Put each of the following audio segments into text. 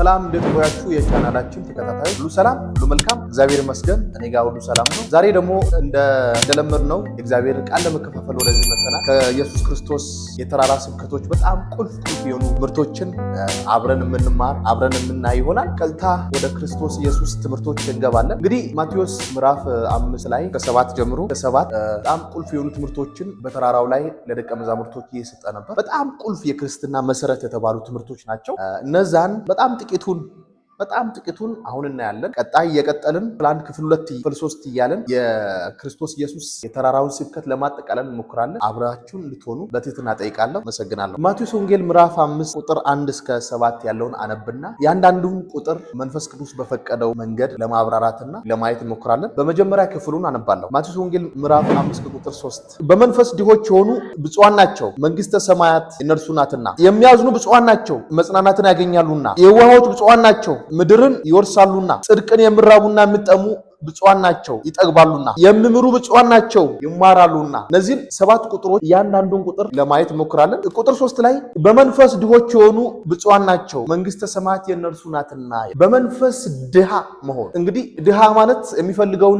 ሰላም፣ እንዴት ቆያችሁ? የቻናላችን ተከታታዮች ሁሉ ሰላም፣ ሁሉ መልካም፣ እግዚአብሔር ይመስገን። እኔ ጋር ሁሉ ሰላም ነው። ዛሬ ደግሞ እንደለመድነው የእግዚአብሔርን ቃል ለመከፋፈል ወደዚህ መጥተናል። ከኢየሱስ ክርስቶስ የተራራ ስብከቶች በጣም ቁልፍ ቁልፍ የሆኑ ትምህርቶችን አብረን የምንማር፣ አብረን የምናይ ይሆናል። ቀጥታ ወደ ክርስቶስ ኢየሱስ ትምህርቶች እንገባለን። እንግዲህ ማቴዎስ ምዕራፍ 5 ላይ ከ7 ጀምሮ ከ7 በጣም ቁልፍ የሆኑ ትምህርቶችን በተራራው ላይ ለደቀ መዛሙርቶች እየሰጠ ነበር። በጣም ቁልፍ የክርስትና መሰረት የተባሉ ትምህርቶች ናቸው። እነዛን በጣም ጥቂቱን አሁን እናያለን። ቀጣይ እየቀጠልን ክፍል 1፣ ክፍል 2፣ ክፍል 3 እያለን የክርስቶስ ኢየሱስ የተራራውን ስብከት ለማጠቃለል እንሞክራለን። አብራችሁን እንድትሆኑ በትህትና ጠይቃለሁ። አመሰግናለሁ። ማቴዎስ ወንጌል ምዕራፍ 5 ቁጥር 1 እስከ 7 ያለውን አነብና የአንዳንዱን ቁጥር መንፈስ ቅዱስ በፈቀደው መንገድ ለማብራራትና ለማየት እንሞክራለን። በመጀመሪያ ክፍሉን አነባለሁ። ማቴዎስ ወንጌል ምዕራፍ 5 ቁጥር 3፣ በመንፈስ ድሆች የሆኑ ብፁዓን ናቸው፣ መንግስተ ሰማያት የእነርሱ ናትና። የሚያዝኑ ብፁዓን ናቸው፣ መጽናናትን ያገኛሉና። የዋሆች ብፁዓን ናቸው፣ ምድርን ይወርሳሉና። ጽድቅን የሚራቡና የሚጠሙ ብፁዓን ናቸው፣ ይጠግባሉና። የሚምሩ ብፁዓን ናቸው፣ ይማራሉና። እነዚህን ሰባት ቁጥሮች እያንዳንዱን ቁጥር ለማየት እንሞክራለን። ቁጥር 3 ላይ በመንፈስ ድሆች የሆኑ ብፁዓን ናቸው፣ መንግስተ ሰማያት የእነርሱ ናትና። በመንፈስ ድሃ መሆን፣ እንግዲህ ድሃ ማለት የሚፈልገው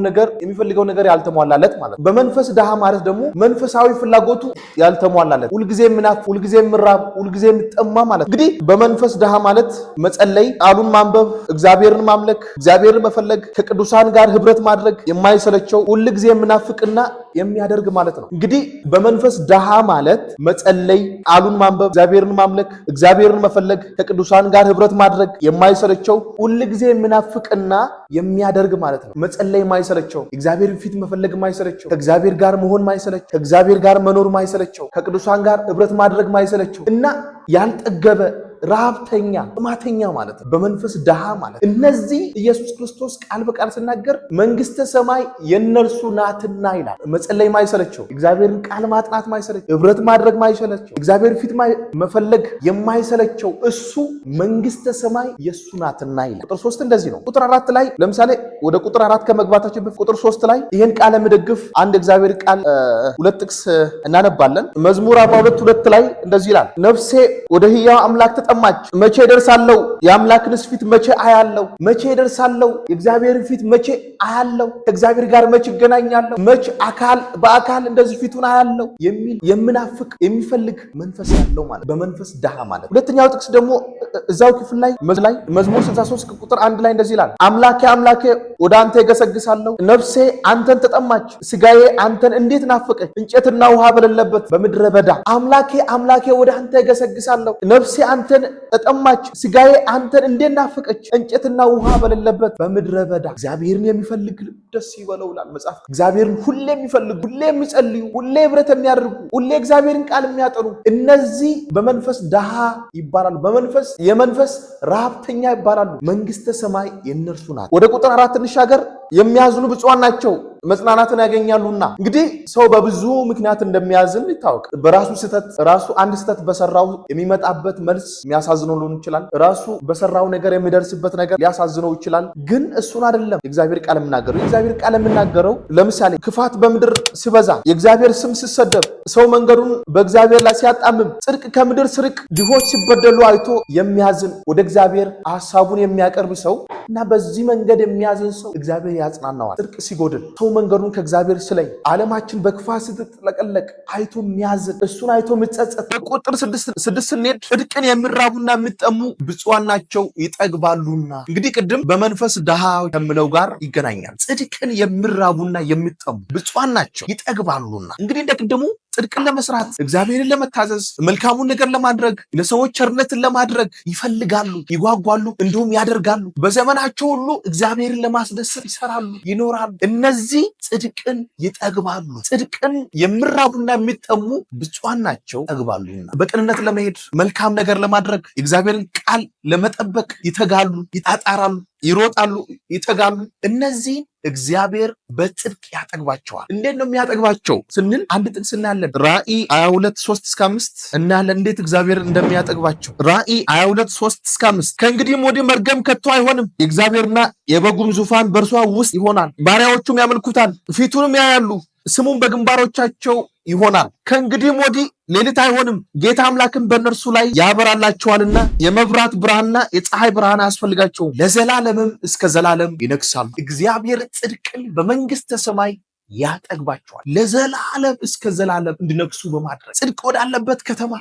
ነገር ያልተሟላለት ማለት ነው። በመንፈስ ድሃ ማለት ደግሞ መንፈሳዊ ፍላጎቱ ያልተሟላለት፣ ሁልጊዜ የሚናፍቅ፣ ሁልጊዜ የሚራብ፣ ሁልጊዜ የሚጠማ ማለት ነው። እንግዲህ በመንፈስ ድሃ ማለት መጸለይ፣ ቃሉን ማንበብ፣ እግዚአብሔርን ማምለክ፣ እግዚአብሔርን መፈለግ፣ ከቅዱሳን ጋር ህብረት ማድረግ የማይሰለቸው፣ ሁልጊዜ የሚናፍቅና የሚያደርግ ማለት ነው። እንግዲህ በመንፈስ ድሃ ማለት መጸለይ፣ ቃሉን ማንበብ፣ እግዚአብሔርን ማምለክ፣ እግዚአብሔርን መፈለግ፣ ከቅዱሳን ጋር ህብረት ማድረግ የማይሰለቸው፣ ሁልጊዜ የሚናፍቅና የሚያደርግ ማለት ነው። መጸለይ የማይሰለቸው፣ እግዚአብሔርን ፊት መፈለግ የማይሰለቸው፣ ከእግዚአብሔር ጋር መሆን ማይሰለቸው፣ ከእግዚአብሔር ጋር መኖር ማይሰለቸው፣ ከቅዱሳን ጋር ህብረት ማድረግ ማይሰለቸው እና ያልጠገበ፣ ረሃብተኛ፣ ጥማተኛ ማለት ነው። በመንፈስ ድሃ ማለት ነው። እነዚህ ኢየሱስ ክርስቶስ ቃል በቃል ሲናገር መንግስተ ሰማይ የእነርሱ ናትና ይላል። መጸለይ ማይሰለቸው፣ እግዚአብሔርን ቃል ማጥናት ማይሰለቸው፣ ህብረት ማድረግ ማይሰለቸው፣ እግዚአብሔር ፊት መፈለግ የማይሰለቸው እሱ መንግስተ ሰማይ የእሱ ናትና ይላል። ቁጥር 3 እንደዚህ ነው። ቁጥር 4 ላይ ለምሳሌ፣ ወደ ቁጥር 4 ከመግባታችን በፊት ቁጥር 3 ላይ ይህን ቃል የሚደግፍ አንድ እግዚአብሔር ቃል ሁለት ጥቅስ እናነባለን። መዝሙር 42:2 ላይ እንደዚህ ይላል፣ ነፍሴ ወደ ሕያው አምላክ ተጠማች። መቼ እደርሳለሁ? የአምላክንስ ፊት መቼ አያለሁ? መቼ እደርሳለሁ? የእግዚአብሔርን ፊት መቼ አያለሁ? ከእግዚአብሔር ጋር መቼ እገናኛለሁ? መቼ አካል በአካል እንደዚህ ፊቱን አያለሁ የሚል፣ የሚናፍቅ፣ የሚፈልግ መንፈስ ያለው ማለት በመንፈስ ድሃ ማለት። ሁለተኛው ጥቅስ ደግሞ እዛው ክፍል ላይ መዝሙር 63 ቁጥር 1 ላይ እንደዚህ ይላል፣ አምላኬ አምላኬ፣ ወደ አንተ እገሰግሳለሁ፣ ነፍሴ አንተን ተጠማች፣ ስጋዬ አንተን እንዴት ናፈቀች፣ እንጨትና ውሃ በሌለበት በምድረ በዳ። አምላኬ አምላኬ፣ ወደ አንተ እገሰግሳለሁ፣ ነፍሴ አንተን ተጠማች፣ ስጋዬ አንተን እንዴት ናፈቀች፣ እንጨትና ውሃ በሌለበት በምድረ በዳ። እግዚአብሔርን የሚፈልግ ልብ ደስ ይበለው ይላል መጽሐፍ። እግዚአብሔርን ሁሌ የሚፈልጉ፣ ሁሌ የሚጸልዩ፣ ሁሌ ህብረት የሚያደርጉ፣ ሁሌ እግዚአብሔርን ቃል የሚያጠኑ እነዚህ በመንፈስ ድሃ ይባላሉ። በመንፈስ የመንፈስ ረሃብተኛ ይባላሉ። መንግስተ ሰማይ የእነርሱ ናት። ወደ ቁጥር 4 እንሻገር። የሚያዝኑ ብፁዓን ናቸው፣ መጽናናትን ያገኛሉና። እንግዲህ ሰው በብዙ ምክንያት እንደሚያዝን ይታወቃል። በራሱ ስህተት፣ ራሱ አንድ ስህተት በሰራው የሚመጣበት መልስ የሚያሳዝነው ሊሆን ይችላል። ራሱ በሰራው ነገር የሚደርስበት ነገር ሊያሳዝነው ይችላል። ግን እሱን አይደለም የእግዚአብሔር ቃል የሚናገረው። የእግዚአብሔር ቃል የሚናገረው ለምሳሌ ክፋት በምድር ሲበዛ፣ የእግዚአብሔር ስም ሲሰደብ፣ ሰው መንገዱን በእግዚአብሔር ላይ ሲያጣምም፣ ጽድቅ ከምድር ሲርቅ፣ ድሆች ሲበደሉ አይቶ የሚያዝን፣ ወደ እግዚአብሔር ሀሳቡን የሚያቀርብ ሰው እና በዚህ መንገድ የሚያዝን ሰው እግዚአብሔር ያጽናናዋል። ጽድቅ ሲጎድል፣ ሰው መንገዱን ከእግዚአብሔር ሲለይ፣ ዓለማችን በክፋት ስትጥለቀለቅ አይቶ የሚያዝን፣ እሱን አይቶ የሚጸጸት። በቁጥር 6 ስንሄድ ጽድቅን የሚራቡና የሚጠሙ ብፁዓን ናቸው፣ ይጠግባሉና። እንግዲህ ቅድም በመንፈስ ድሃ ከሚለው ጋር ይገናኛል። ጽድቅን የሚራቡና የሚጠሙ ብፁዓን ናቸው፣ ይጠግባሉና። እንግዲህ እንደ ቅድሙ ጽድቅን ለመስራት፣ እግዚአብሔርን ለመታዘዝ፣ መልካሙን ነገር ለማድረግ፣ ለሰዎች ቸርነትን ለማድረግ ይፈልጋሉ፣ ይጓጓሉ፣ እንዲሁም ያደርጋሉ። በዘመናቸው ሁሉ እግዚአብሔርን ለማስደሰት ይሰራሉ፣ ይኖራሉ። እነዚህ ጽድቅን ይጠግባሉ። ጽድቅን የሚራቡና የሚጠሙ ብፁዓን ናቸው፣ ይጠግባሉና። በቅንነት ለመሄድ፣ መልካም ነገር ለማድረግ፣ የእግዚአብሔርን ቃል ለመጠበቅ ይተጋሉ፣ ይጣጣራሉ፣ ይሮጣሉ፣ ይተጋሉ። እነዚህን እግዚአብሔር በጽድቅ ያጠግባቸዋል። እንዴት ነው የሚያጠግባቸው ስንል አንድ ጥቅስ እናያለን። ራእይ 22:3 እስከ 5 እናያለን፣ እንዴት እግዚአብሔር እንደሚያጠግባቸው። ራእይ 22:3 እስከ 5፣ ከእንግዲህም ወዲህ መርገም ከቶ አይሆንም፣ የእግዚአብሔርና የበጉም ዙፋን በእርሷ ውስጥ ይሆናል፣ ባሪያዎቹም ያመልኩታል፣ ፊቱንም ያያሉ። ስሙም በግንባሮቻቸው ይሆናል። ከእንግዲህም ወዲህ ሌሊት አይሆንም፣ ጌታ አምላክም በእነርሱ ላይ ያበራላቸዋልና የመብራት ብርሃንና የፀሐይ ብርሃን አያስፈልጋቸውም፣ ለዘላለምም እስከ ዘላለም ይነግሳሉ። እግዚአብሔር ጽድቅን በመንግስተ ሰማይ ያጠግባቸዋል፣ ለዘላለም እስከ ዘላለም እንዲነግሱ በማድረግ ጽድቅ ወዳለበት ከተማ፣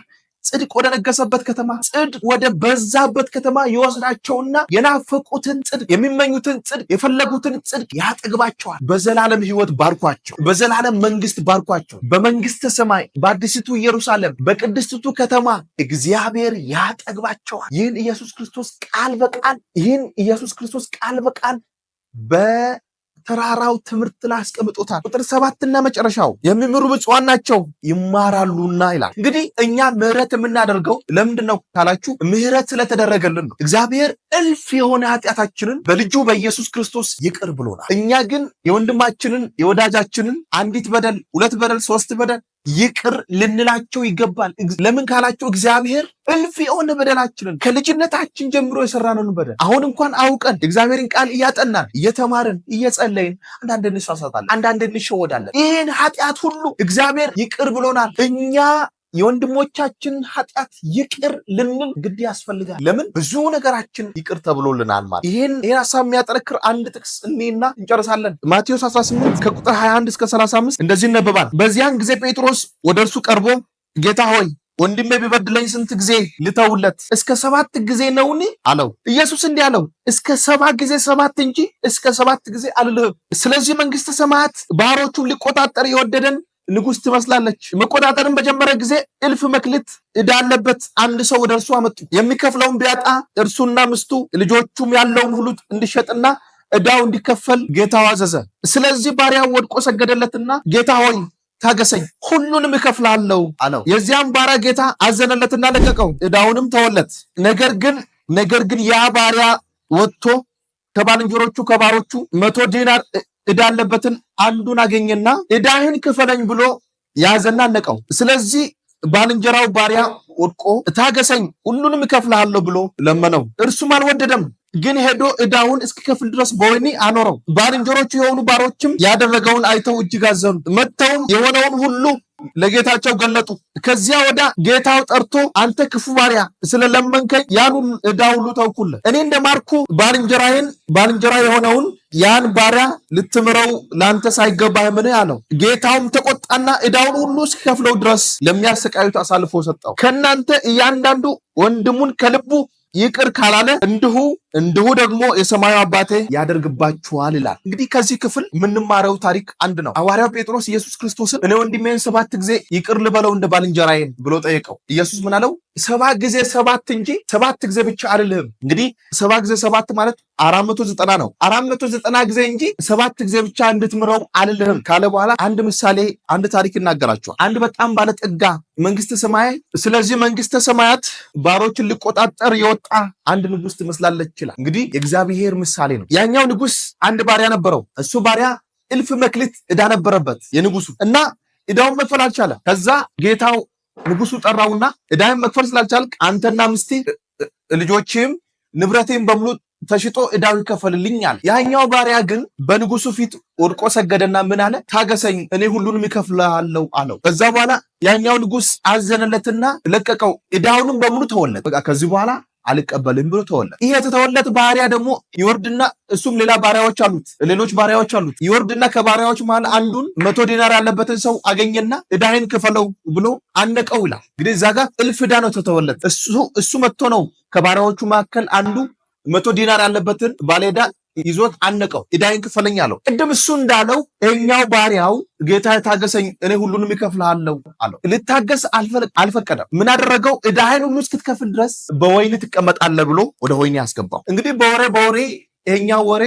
ጽድቅ ወደ ነገሰበት ከተማ፣ ጽድቅ ወደ በዛበት ከተማ ይወስዳቸውና የናፈቁትን ጽድቅ፣ የሚመኙትን ጽድቅ፣ የፈለጉትን ጽድቅ ያጠግባቸዋል። በዘላለም ሕይወት ባርኳቸው፣ በዘላለም መንግስት ባርኳቸው። በመንግስተ ሰማይ፣ በአዲሲቱ ኢየሩሳሌም፣ በቅድስቲቱ ከተማ እግዚአብሔር ያጠግባቸዋል። ይህን ኢየሱስ ክርስቶስ ቃል በቃል በተራራው ትምህርት ላይ አስቀምጦታል። ቁጥር 7ና መጨረሻው የሚምሩ ብፁዓን ናቸው ይማራሉና ይላል። እንግዲህ እኛ ምህረት የምናደርገው ለምንድን ነው ካላችሁ ምህረት ስለተደረገልን ነው። እግዚአብሔር እልፍ የሆነ ኃጢአታችንን በልጁ በኢየሱስ ክርስቶስ ይቅር ብሎናል። እኛ ግን የወንድማችንን የወዳጃችንን አንዲት በደል፣ ሁለት በደል፣ ሶስት በደል ይቅር ልንላቸው ይገባል። ለምን ካላቸው እግዚአብሔር እልፍ የሆነ በደላችንን ከልጅነታችን ጀምሮ የሰራነውን በደል አሁን እንኳን አውቀን እግዚአብሔርን ቃል እያጠናን፣ እየተማርን፣ እየጸለይን አንዳንድ እንሳሳታለን፣ አንዳንድ እንሸወዳለን። ይህን ኃጢአት ሁሉ እግዚአብሔር ይቅር ብሎናል። እኛ የወንድሞቻችንን ኃጢአት ይቅር ልንል ግድ ያስፈልጋል። ለምን? ብዙ ነገራችን ይቅር ተብሎልናል ማለት። ይህን ሀሳብ የሚያጠነክር አንድ ጥቅስ እኔና እንጨርሳለን። ማቴዎስ 18 ከቁጥር 21 እስከ 35 እንደዚህ ይነበባል። በዚያን ጊዜ ጴጥሮስ ወደ እርሱ ቀርቦ ጌታ ሆይ፣ ወንድሜ ቢበድለኝ ስንት ጊዜ ልተውለት? እስከ 7 ጊዜ ነውን? አለው። ኢየሱስ እንዲህ አለው፣ እስከ 7 ጊዜ 7 እንጂ እስከ 7 ጊዜ አልልህም። ስለዚህ መንግስተ ሰማያት ባሮቹን ሊቆጣጠር የወደደን ንጉስ ትመስላለች። መቆጣጠርን በጀመረ ጊዜ 1000 መክሊት ዕዳ አለበት አንድ ሰው ወደ እርሱ አመጡ። የሚከፍለውን ቢያጣ እርሱና ሚስቱ ልጆቹም ያለውን ሁሉ እንዲሸጥና ዕዳው እንዲከፈል ጌታው አዘዘ። ስለዚህ ባሪያው ወድቆ ሰገደለትና ጌታ ሆይ፣ ታገሰኝ፣ ሁሉንም እከፍላለሁ አለው። የዚያም ባሪያ ጌታ አዘነለትና ለቀቀው፣ ዕዳውንም ተወለት። ነገር ግን ያ ባሪያ ወጥቶ ከባልንጀሮቹ ከባሮቹ 100 ዲናር ዕዳ ያለበትን አንዱን አገኘና ዕዳህን ክፈለኝ ብሎ ያዘና ነቀው። ስለዚህ ባልንጀራው ባሪያ ወድቆ ታገሰኝ፣ ሁሉንም እከፍልሃለሁ ብሎ ለመነው። እርሱም አልወደደም፣ ግን ሄዶ ዕዳውን እስኪከፍል ድረስ በወህኒ አኖረው። ባልንጀሮቹ የሆኑ ባሮችም ያደረገውን አይተው እጅግ አዘኑ። መጥተውም የሆነውን ሁሉ ለጌታቸው ገለጡ። ከዚያ ወዲያ ጌታው ጠርቶ አንተ ክፉ ባሪያ፣ ስለለመንከኝ ያን ዕዳ ሁሉ ተውኩልህ። እኔ እንደማርኩ ባልንጀራዬን ባልንጀራ የሆነውን ያን ባሪያ ልትምረው ለአንተ ሳይገባህምን? አለው። ጌታውም ተቆጣና ዕዳውን ሁሉ እስኪከፍለው ድረስ ለሚያሰቃዩት አሳልፎ ሰጠው። ከእናንተ እያንዳንዱ ወንድሙን ከልቡ ይቅር ካላለ እንዲሁ እንዲሁ ደግሞ የሰማዩ አባቴ ያደርግባችኋል ይላል። እንግዲህ ከዚህ ክፍል የምንማረው ታሪክ አንድ ነው። ሐዋርያው ጴጥሮስ ኢየሱስ ክርስቶስን እኔ ወንድሜን 7 ጊዜ ይቅር ልበለው እንደ ባልንጀራዬን ብሎ ጠየቀው። ኢየሱስ ምን አለው? 7 ጊዜ 7 እንጂ 7 ጊዜ ብቻ አልልህም። እንግዲህ 7 ጊዜ 7 ማለት 490 ነው። 490 ጊዜ እንጂ 7 ጊዜ ብቻ እንድትምረው አልልህም ካለ በኋላ አንድ ምሳሌ፣ አንድ ታሪክ ይናገራቸዋል። አንድ በጣም ባለጠጋ መንግስተ ሰማይ ስለዚህ መንግስተ ሰማያት ባሮችን ሊቆጣጠር የወጣ አንድ ንጉስ ትመስላለች ይላል። እንግዲህ የእግዚአብሔር ምሳሌ ነው። ያኛው ንጉስ አንድ ባሪያ ነበረው። እሱ ባሪያ 1000 መክሊት ዕዳ ነበረበት የንጉሱ እና ዕዳውን መክፈል አልቻለም። ከዛ ጌታው ንጉሱ ጠራውና ዕዳህን መክፈል ስላልቻልክ አንተና ሚስቴ ልጆችም ንብረቴን በሙሉ ተሽጦ ዕዳው ይከፈልልኛል። ያኛው ባሪያ ግን በንጉሱ ፊት ወድቆ ሰገደና ምን አለ? ታገሰኝ፣ እኔ ሁሉንም ይከፍልሃለሁ አለው። ከዛ በኋላ ያኛው ንጉስ አዘነለትና ለቀቀው፣ ዕዳውንም በሙሉ ተወለት። በቃ ከዚህ በኋላ አልቀበልም ብሎ ተወለት። ይሄ የተተወለት ባሪያ ደግሞ ይወርድና እሱም ሌላ ባሪያዎች አሉት፣ ሌሎች ባሪያዎች አሉት። ይወርድና ከባሪያዎች መሃል አንዱን 100 ዲናር ያለበትን ሰው አገኘና ዕዳህን ክፈለው ብሎ አነቀው ይላል። እንግዲህ እዛ ጋር እልፍ ዕዳ ነው ተተወለት። እሱ መጥቶ ነው ከባሪያዎቹ መካከል አንዱ 100 ዲናር ያለበትን ባለዕዳ ይዞት አነቀው። ዕዳህን ክፈለኝ አለው። ቅድም እሱ እንዳለው እኛው ባሪያው ጌታ ታገሰኝ፣ እኔ ሁሉንም እከፍልሃለሁ አለው። ልታገስ አልፈቀደም። ምን አደረገው? ዕዳህን ሁሉ እስክትከፍል ድረስ በወህኒ ትቀመጣለህ ብሎ ወደ ወህኒ አስገባው። እንግዲህ በወሬ በወሬ ይሄኛው ወሬ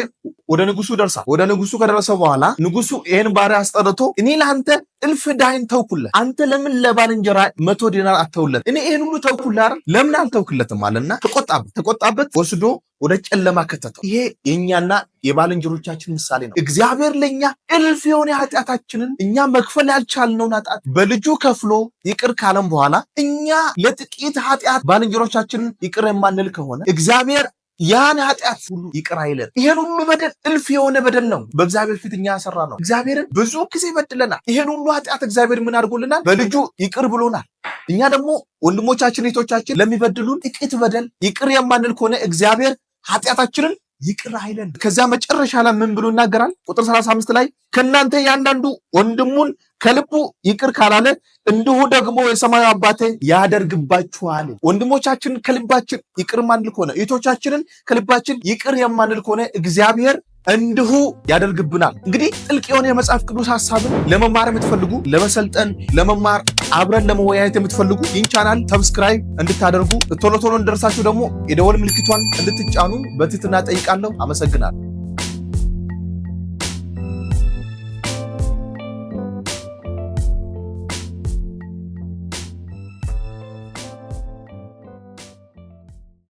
ወደ ንጉሱ ደርሳል። ወደ ንጉሱ ከደረሰ በኋላ ንጉሱ ይሄን ባሪያ አስጠርቶ እኔ ለአንተ እልፍ ዕዳህን ተውኩልህ፣ አንተ ለምን ለባልንጀራ 100 ዲናር አተውለት? እኔ ይሄን ሁሉ ተውኩልህ አይደል? ለምን አልተውክለትም አለና ተቆጣበት። ተቆጣበት፣ ወስዶ ወደ ጨለማ ከተተው። ይሄ የኛና የባልንጀሮቻችን ምሳሌ ነው። እግዚአብሔር ለኛ እልፍ የሆነ ኃጢአታችንን እኛ መክፈል ያልቻልነውን ኃጢአት በልጁ ከፍሎ ይቅር ካለም በኋላ እኛ ለጥቂት ኃጢአት ባልንጀሮቻችንን ይቅር የማንል ከሆነ እግዚአብሔር ያን ኃጢአት ሁሉ ይቅር አይለን። ይሄን ሁሉ በደል እልፍ የሆነ በደል ነው በእግዚአብሔር ፊት እኛ ያሰራ ነው። እግዚአብሔርን ብዙ ጊዜ በድለናል። ይሄን ሁሉ ኃጢአት እግዚአብሔር ምን አድርጎልናል? በልጁ ይቅር ብሎናል። እኛ ደግሞ ወንድሞቻችን እህቶቻችን ለሚበድሉን ጥቂት በደል ይቅር የማንል ከሆነ እግዚአብሔር ኃጢአታችንን ይቅር አይለን። ከዚያ መጨረሻ ላይ ምን ብሎ ይናገራል? ቁጥር 35 ላይ ከእናንተ ያንዳንዱ ወንድሙን ከልቡ ይቅር ካላለ እንዲሁ ደግሞ የሰማዩ አባቴ ያደርግባችኋል። ወንድሞቻችንን ከልባችን ይቅር የማንል ከሆነ፣ እህቶቻችንን ከልባችን ይቅር የማንል ከሆነ እግዚአብሔር እንዲሁ ያደርግብናል። እንግዲህ ጥልቅ የሆነ የመጽሐፍ ቅዱስ ሀሳብን ለመማር የምትፈልጉ፣ ለመሰልጠን፣ ለመማር፣ አብረን ለመወያየት የምትፈልጉ ይህን channel subscribe እንድታደርጉ፣ ቶሎ ቶሎ እንደርሳችሁ ደግሞ የደወል ምልክቷን እንድትጫኑ በትህትና ጠይቃለሁ። አመሰግናለሁ።